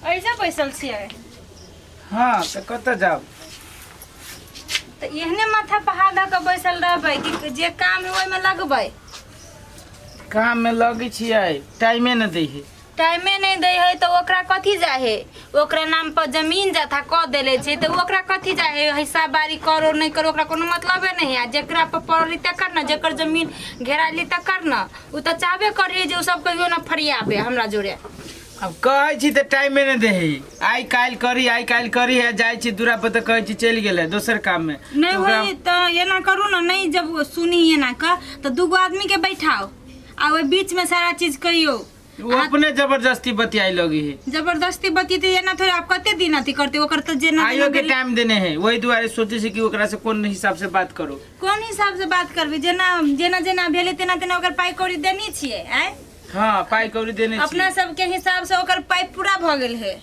ऐसे बैसल छियै? हँ, तऽ कतऽ जाउ? तऽ एहने माथा पहा धऽ कऽ बैसल रहबै कि जे काम है ओहिमे लगबै? काममे लगै छियै, टाइमे नहि दै है। टाइमे नहि दै है तऽ ओकरा कथी जाइ है? ओकरा नाम पर जमीन जथा कऽ देले छै तऽ ओकरा कथी जाइ है? हिसाब बारी करो नहि करो, ओकरा कोनो मतलबे नहि है। आ जेकरा पर पड़ली तकर ने, जेकर जमीन घेराली तकर ने, ओ तऽ चाहबे करी जे ओ सब कहियो ने फरियाबे हमरा जोरे। आब कहै छी तऽ टाइमे नहि दै है। आइ काल्हि करी, आइ काल्हि करी है। जाइ छी दूरा पर तऽ कहै छी चलि गेलै दोसर काममे। नहि तऽ ओकरा होई तऽ एना करू ने, नहि जब सुनी एना कऽ तऽ दूगो आदमीके बैठाउ आ ओहि बीचमे सारा चीज कहियौ। ओ अपने जबरदस्ती बतियाइ लगी है। जबरदस्ती बतियेतै एना थोड़े। आब कते दिन अथी करतै? ओकर तऽ जेना आइयो जेना के भेलै। टाइम देने है, वही दुआरे सोचे छी कि ओकरा से कोन हिसाब से बात करू। कोन हिसाब से बात करबै? जेना जेना जेना भेलै तेना तेना ओकर पाइ कौड़ी देने छियै आँय? हाँ, पाइ कौड़ी देने अपना छियै। सबके हिसाब से ओकर पाइ पूरा भऽ गेल है।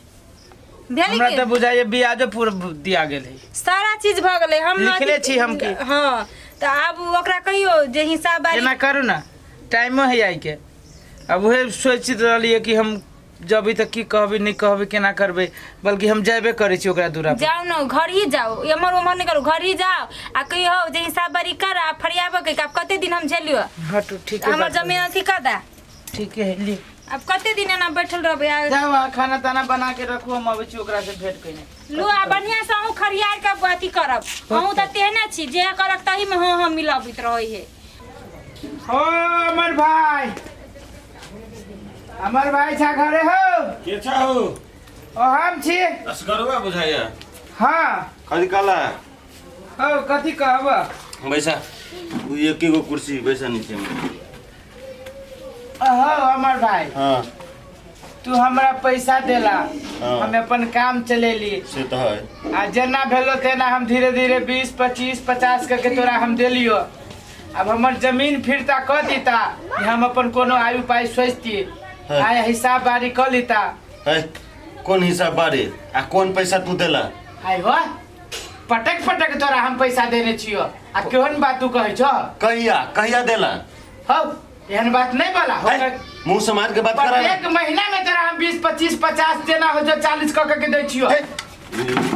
भेलै हमरा कि? तऽ बुझाइए ब्याजो पूरा दिया गेल है। सारा चीज भऽ गेलै। हम लिखले छी हम की। हँ, तऽ आब ओकरा कहियौ जे हिसाब बारी एना करू ने, टाइमो है आइके। अब उहे सोचि रहलियै कि हम जबी तऽ की कहबै, नहि कहबै, केना करबै, बल्कि हम जेबे करै छी ओकरा दूरा पर। जाउ ने, घर ही जाउ, एम्हर ओम्हर नहि करू, घर ही जाउ आ कहियौ जे हिसाब बारी कर आ फरियाबऽ कहि। आब कते दिन हम झेलियौ? हटू, ठीक है। हमर बात जमीन अथी कर दे। ठीक है, ली। आब कते दिन एना बैठल रहबै आ? जाउ अहाँ, खाना ताना बना के रखू, हम अबै छी ओकरा से भेंट कइने। लू, आ बढ़िआँ से अहूँ खरियार के अथी करब। अहूँ तऽ तेहने छी, जे करक तही में हँ हँ मिलबैत रहै है। हो अमर भाई, अमर भाई छा घरे हो? के छा हो? ओ हम छी। असगरवा बुझाइया। हाँ। कथी कहला? हो, कथी कहब? बैसा, उ एक गो कुर्सी, बैसा नीचे में। हो अमर भाई। हाँ। तू हमरा पैसा देला। हाँ। हम अपन काम चलेली। से तो है। आ जेना भेलो तेना हम धीरे धीरे 20, 25, 50 करके तोरा हम देलियो। अब हमर जमीन फिरता कऽ देता कि हम अपन कोनो आय उपाय सोचती। हाँ। आय हिसाब बारी कऽ लेता। है, कोन हिसाब बारी आ कोन पैसा तू देला? आय हो, पटक पटक तोरा हम पैसा देने छियो आ केहन बात तू कहै छो? कहिया कहिया देला? हौ, एहन बात नहीं बोला हो। है, मुंह समार के बात करा ना। प्रत्येक महीना में तोरा हम 20, 25, 50 देना हो जो 40 कऽ के दै छियो। है,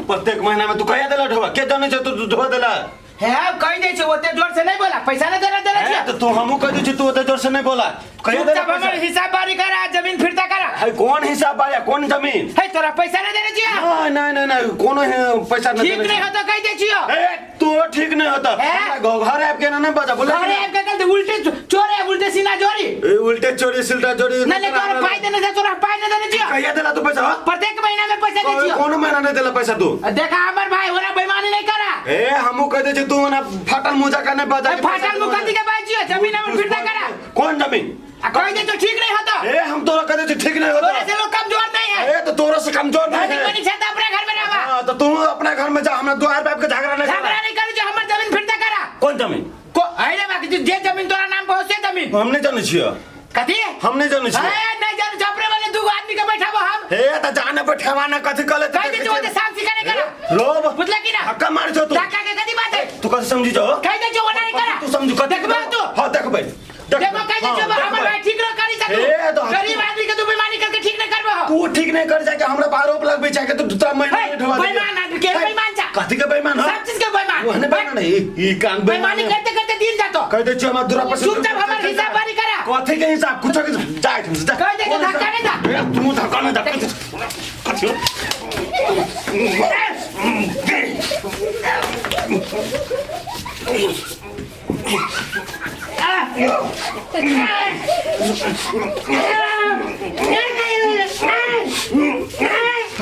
प्रत्येक महीना में तू कहिया देला ढोबा? के जाने छे तू ढोबा देला? हे, कहि दै छियो, ओते जोर से नहीं बोला, पैसा नहीं देना देना है, छियो। तो तू हमहू कह दै छी तू ओते जोर से नहीं बोला। कहिया देला चुपचाप पैसा? हमर हिसाब बारी करा, जमीन फिरता करा। है, कौन हिसाब बारी, कौन जमीन? है, तोरा पैसा नहीं देने छियो। नहीं नहीं नहीं नहीं, कोनो पैसा नहीं ठीक देने नहीं छियो। होता कहि दै छियो। ए, तू ठीक नहीं होता। ए? हमरा घर आबि के ना नहीं बजा बोले। घरे आबि के गलती उल्टे चोरे उल्टे सीना जोरी। ए, उल्टे चोरी सिलटा चोरी। नहीं नहीं, तोरा पाई देने से तोरा पाई नहीं देने छियो। कहिया देला तू पैसा? हाँ? प्रत्येक महीना में पैसा दै छियो। कोनो महीना नहीं देला पैसा तू। देखा हमर भाई, ओना बेईमानी नहीं करा। ए, हमहू कह दै छी तू ओना फाटल मुंह जकाँ नहीं बजा। ए, फाटल मुंह कथी के बाजै छियो? जमीन हमर फिरता करा। कौन जमीन? आ कहि दे तो ठीक नहीं होता। ए, हम तोरा कह दै छी ठीक नहीं होता। तोरे से लोग कमजोर नहीं है। ए, तो तोरा से कमजोर नहीं धनी है। मनी छै त अपने घर में रहबा। हाँ, तो तू अपना घर में जा, हमरा द्वार पे आबि के झगड़ा नहीं झगड़ा करा। नहीं करी जो हमर जमीन फिरता करा। कौन जमीन? को अरे बाकी जे जमीन तोरा नाम पर हो से जमीन। हम नहीं जानै छियै। कथी? हम नहीं जानै छियै। ए, नहीं जानै छियै, अपने वाले दूगो आदमी के बैठाबो हम। हे, त जाने बैठावा ना, कथी कहले? कहि दे जो साफ सिखा नहीं करा। रोब। बुझला कि ना? धक्का मारै छौ तू। धक्का के कथी बात है? तू कथी समझी छौ? कहि दे जो ओना नहीं करा। तू समझू कथी? देखबा तू। हाँ, देखबै। देखो कहि दे जो हमर भाई ठीक रह करी जा तू। ए, तो गरीब आदमी के तू बेईमानी करके ठीक नहीं करबो। तू ठीक नहीं कर जाके हमरा पर आरोप लगबै छै कि तू दूसरा महीना हे, में ढोबा देबे। बेईमान आदमी के बेईमान छा। कथी के बेईमान हो? सब चीज के बेईमान। ओहने बेईमान नहीं, ई काम बेईमानी करते करते दिन जातो। कह दे छी हमरा दूरा पर से चुपचाप हमर हिसाब बारी करा। कथी के हिसाब? कुछो के जा एहिठाम से, जा। कह दे के धक्का नहीं दा। ए, तू धक्का नहीं दा। कथी?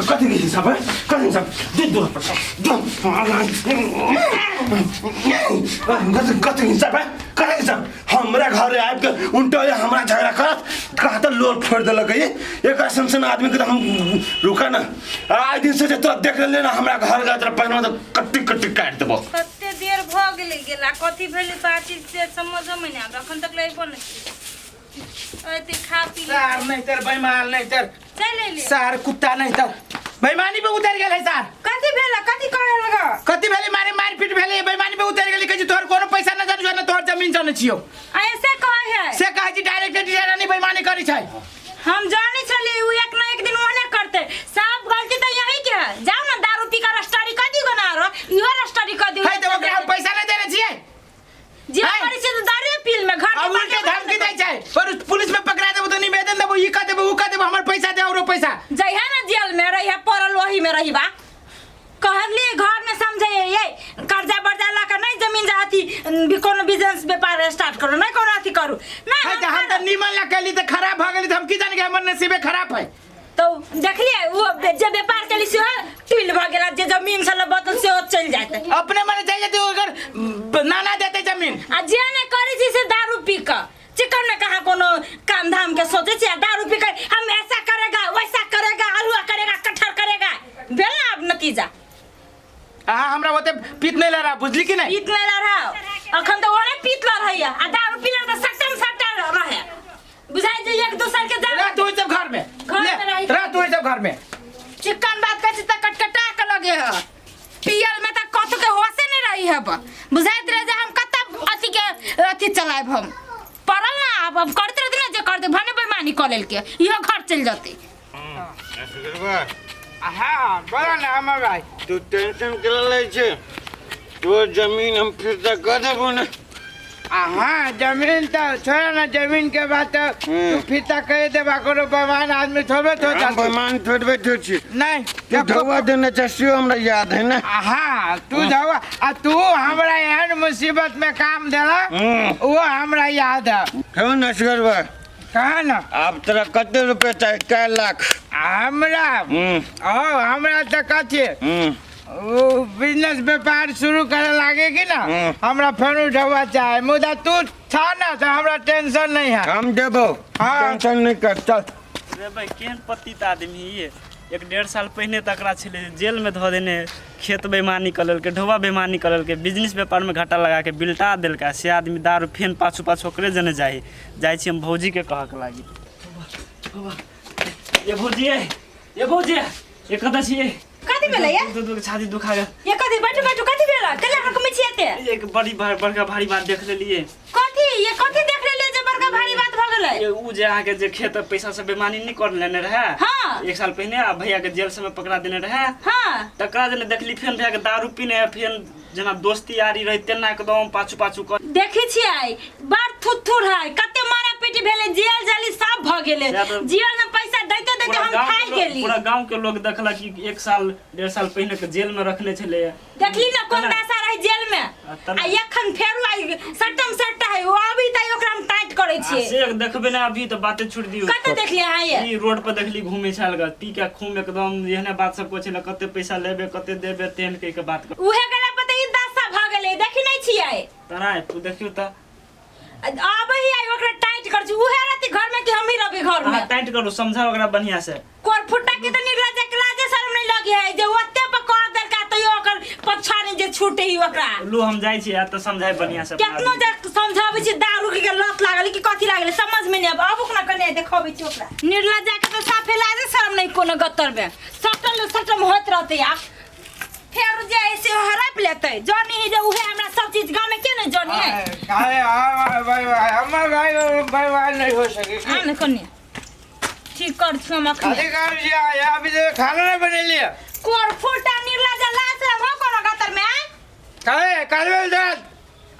कथी के हिसाब है? कथी हिसाब? दे दूरा पर से, दे। कथी कथी हिसाब है? कथी हिसाब? हमरा घरे आबि के उनटा हमरा झगड़ा करत कहा त लोल फोड़ देलक ये। एक सन सन आदमी के त हम रुका ना, आइ दिन से जे तोरा देख लेले ना हमरा घर जा तोरा पहिना त कट्टी कट्टी काटि देबो। कते देर भऽ गेलै गेला, कथी भेलै बातचीत से समझमे नहि आबै, एखन तक लैबो नहि एते खा पी ले। सार नहीं तर बेईमान नहीं तर। चलि एलियै। सार कुत्ता नहीं तर बेईमानी पे उतर गेल है सार। कथी भेल? कथी कहै लगा? कथी भेलै? मारे मारपीट भेलै, बेईमानी पे उतर गेलै। कहै छी तोहर कोनो पैसा न जानै छियौ, न तोहर जमीन जानै छियौ। ऐसे कहै है? से कहै छी, डायरेक्ट डिजाइन बेईमानी करै छै। हम जानै छलियै उ एक ना एक दिन ओहने करतै। सब नीमन ला कैली तऽ खराब भऽ गेली तऽ हम की जानी कि हमर नसीबे खराब है। तो देखलिए वो जे व्यापार केली से टूल भ गेला, जे जमीन से बतल से चल जाते। अपने मने चल जाते अगर नाना देते जमीन। आ जे ने करे छी से दारू पी के चिकन ने कहाँ कोनो काम धाम के सोचे छी, आ दारू पी के हम ऐसा करेगा वैसा करेगा आलूआ करेगा कटहर करेगा, भेल ना अब नतीजा। अहाँ हमरा ओते पीत नहीं लड़ा, बुझली कि नहीं? पीत नहीं लड़ा, अखन तो ओरे पीत लड़ है, आ दारू पीला तो सट्टम सट्टा रहे, बुझाइ जे एक दोसर के रह तू सब घर में, घर में रही। रह तू सब घर में। चिकन बात कहै छी तऽ कटकटा के लगे है, पियल में तऽ कथु के होशे नहीं रही है, बुझाइत रहे जे हम कत्ता अथी के अथी चलायब, हम पड़ल ना आब हम करते रहते ना जे करते भने बेईमानी कऽ लेलकै, इहो घर चलि जेतै। हाँ बोला ना हमर भाई। तू टेंशन के लै छै, तोर जमीन हम फिर से कऽ देबो ने। हाँ जमीन तो छोड़ ना, जमीन के बात तो तू फिरता कह देबा, कोनो बेईमान आदमी थोड़े तो हम बेईमान थोड़बे थोड़ छी। नहीं तू धोआ देने चाहे हमरा याद है ना। हाँ तू धोआ, आ तू हमरा एहन मुसीबत में काम देला वो हमरा याद है। क्यों नसगरबा? कहा ना। आप तोरा कते रुपया चाही? कै लाख? हमरा ओ हमरा तो कथी ओ बिजनेस व्यापार शुरू करे लागे कि ना, हमरा फेर उठवा चाहे, मुदा तू था ना तो हमरा टेंशन नहीं है। हम देबो, टेंशन नहीं कर, चल। रे भाई केहन पतित आदमी है, 1-1.5 साल पहिने तकरा छलै जेल में धऽ देने, खेत बेईमानी कऽ लेलकै, ढोबा बेईमानी कऽ लेलकै, बिजनेस व्यापार में घाटा लगा के बिलटा देलकै, से आदमी दारू फेन पाछू पाछू ओकरे जने जाइ जाइ छी। हम भौजी के कहक लागी। ये भौजी, ये भौजी, ये कतऽ छियै? कथी भेलै ये? दूध के छाती दुखा गेल। ये कथी? बैठू बैठू, कथी भेलै? केला हकमे छियै एते? एक बड़ी बड़का भारी बात देख लेलियै। कथी? ये कथी देख लेलियै जे बड़का भारी बात भऽ गेलै? ये उ जे अहाँके जे खेत पैसा से बेईमानी नहि कर लेने रहै। हाँ। 1 साल पहिने आ भैया के जेल से में पकड़ा देने रहै। हाँ। तकरा जेने देखली फेन भैया के दारू पीने है, फेन जेना दोस्ती यारी रहे तेना एकदम पाछू पाछू कर। देखै छियै बड़ थुथुर है, कते मारा पीटी भेलै, जेल जाली सब भऽ गेलै, जेल में पैसा दैते दैते हम थाकि गेली। पूरा गांव के लोग देखलक कि 1 साल 1.5 साल पहिने के जेल में रखने छलै। देखली ना कोन दशा रहे जेल में, आ एखन फेरू आई सट्टम सट्टा है, ओ अभी तक ओकरा हम टाइट करै छियै। से देखबे ना अभी तो बाते छोड़ दियो। कते देखली अहाँ ये? ई रोड पर देखली घूमे छल ग, पी के खूम एकदम एहने बात सब कहै छलै, कते पैसा लेबे कते देबे तेहन कहि के बात कर। उहे गेला पर त ई दशा भऽ गेलै, देखी नै छियै। तोरा तू देखियो त आबै ही आई ओकरा टाइट कर छी, उहे रहती घर में कि हम ही रहबे घर में? अहाँ टाइट करू, समझाओ ओकरा बढ़िया से। कोर फुटा के त निर्लज के लाजे शर्म नहीं लगी है जे ओते पर कह देलका तैयो ओकर पछाड़ी जे छूटे ही ओकरा। लू हम जाइ छी आ त समझाइ बढ़िया से। केतनो जे समझाबै छी दारू के लत लागल कि कथी लागल समझ में नहीं आब, आबू ना कने देखबै छी ओकरा। निर्लज के त साफे लाजे शर्म नहीं कोनो गत्तर में, सटल सटम होत रहते आ फेर जे है से हड़प लेतै, जनी है जे उहे हमरा सब चीज गाँव में के नहीं जनी है। काहे हमर भाई भाई नहीं हो सके की? आ ने कन्या ठीक कर छी हम अखने। अरे कर जी, अभी तो खाना नहीं बनेलिए। कोर फुटा निर्लज लाज शर्म हो कोनो गत्तर में? काहे करबे दर्द?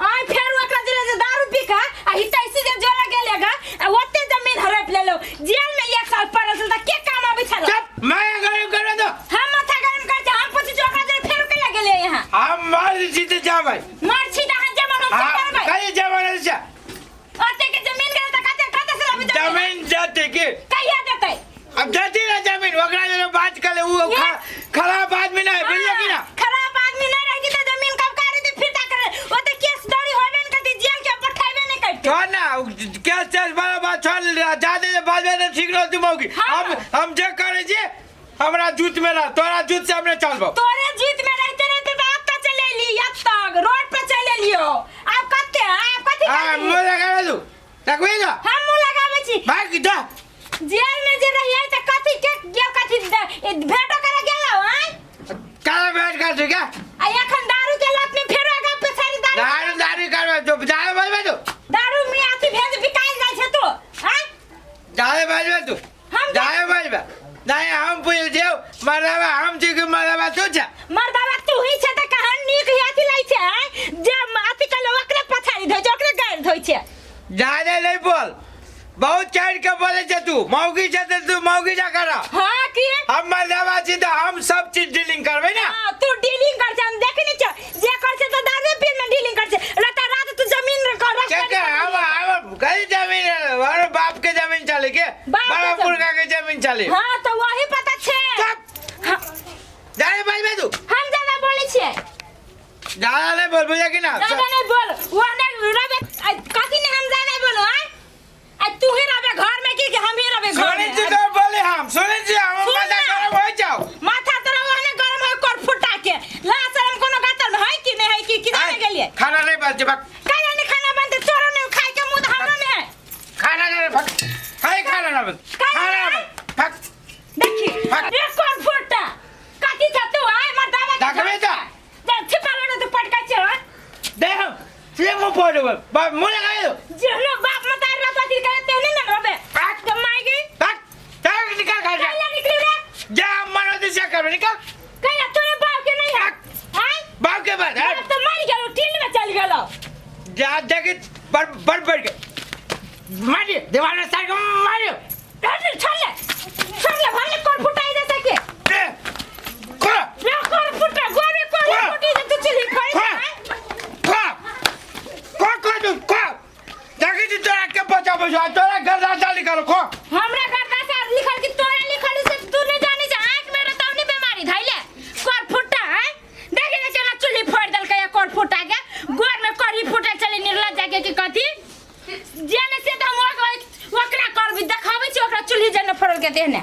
आय फेर ओकरा दिले जे दारू पी के आ हितैषी जे जोरा गेले गा, आ ओते जमीन हड़प लेलो, जेल में 1 साल पड़ल छल त के काम आबै छल? चुप, मैं गरम कर दो। हम माथा गरम कर हम पूछि जो ओकरा दिले फेर के गेले यहाँ? हम मर छी त जाबै। मर छी त अहाँ जमन हम करबै। कहीं जमन छै। ओते के जमीन गेल त कते कते से लाबी जमीन? जमीन जाते के? कहिया देतै? अब जाती ना जमीन, ओकरा जरे बात कर ले, उ खराब आदमी ना है, बुझलिए कि ना? खराब आदमी नहीं रही त जमीन कब कारी दी फिर ता करे, ओते केस दौड़ी होबे न करती, जेल के पठाइबे नहीं करती। छोड़ ना, केस तेस वाला बात छोड़, जादे जे बात में ठीक रहो तुम होगी। हम जे करे छी हमरा जूत में रह, तोरा जूत से हमने चलबो। तोरे जूत में रहते रहते त अब त चले ली, अब तक रोड पर चले लियो। आप कते आप कथि हां मुंह लगावे तू, लगबे ना। हम मुंह लगावे छी। भाग जा। जेल में जे रहिए त कथि के गेल कथि भेटो करे गेलो? हां काहे भेट कर छी क्या? आ एखन दारू के लत में फेरो आगा पछाड़ी दारू दारू दारू करबे जो दारू बजबे तू। दारू में अथि भेज बिकायल जाइ छै तू? हां दारू बजबे तू। हम दारू बजबे नहीं, हम पूछ जेउ मरदावा हम छी कि मरदावा तू छ? मरदावा तू ही छ त कहां नीक ही अथि लै छै? जे अथि कल ओकरे पछाड़ी धोइ छै, ओकरे गारि धोइ छै। जादे नहीं बोल, बहुत चढ़ के बोले छे तू, मौगी छे त तू मौगी जा कर। हां की हम मरदावा छी त हम सब चीज डीलिंग करबै ना। हां तू डीलिंग कर छै, हम देखै नै छ जे कर छै त दारू पीन में डीलिंग कर छै, रात रात तू जमीन कर के हम हम कहीं जमीन अरे बाप चले। हां तो वही पता छे। चुप। हाँ, जाने भाई मैं तू हम ज्यादा बोले छिए। ज्यादा नहीं बोल बुझे कि ना? ज्यादा नहीं बोल वो नहीं रबे कथी ने हम ज्यादा बोलो आ आ तू ही रबे घर में की हम ही रबे घर सुनै में? छी तो बोले हम सुनै छी हम सुन माथा ना। गरम हो जाओ। माथा तोरा ओहने गरम है कर फुटा के ला शरम कोनो गातल है कि नहीं है कि कि जाने गेलिए? खाना नहीं बनते बक। काहे नहीं खाना बनते? तोरा नहीं खाए के मुंह त हमरो नहीं है। खाना नहीं फक खाए खाना ना बन खाना खाना नहीं? बन फक। देखी फक। एक कर फुटा कथी छ तू आय मर्दावा के? देखबे त। जा छिपालो न तू पटका छ। देख से मुंह फोड़ देबो बाप मुंह लगा दो। जेहनो बाप मतार रहता थी करे तेहने न रहबे फक। कमाई गई। फक चल निकल घर जा। कैला निकली रे? जा मनो दिशा कर निकल। कैला तोरे बाप के नहीं है? आय बाप के बाद बाप तो मर गेलो टील में चल गेलो। जा देखी बड़ बड़ बड़ के मारियो दीवार में सार के मारियो। छोड़ छोड़ ले छोड़ ले भले कोर फुटाई दे सके। ए खोला रे कोर फुटा गोरे कोर खोला। फुटी दे तू चिली फड़ी। खोला। खोला खो खो तू खो देखी छी तोरा के बचाबै छौ तोरा गर्दा निकालो खो। हमरा गर्दा से लिखल कि तोरा लिखल से तू नहीं जानी छै आंख में रतौनी बीमारी धैले कोर फुटा है देखे ने केना चुल्ही फोड़ देलकै कोर फुटा के गोर में करी फुटा चले निर्लज जाके कि कथी जेने से त हम ओकरा करबी देखाबै छी ओकरा चुल्ही जेने फोड़ल के तेहने।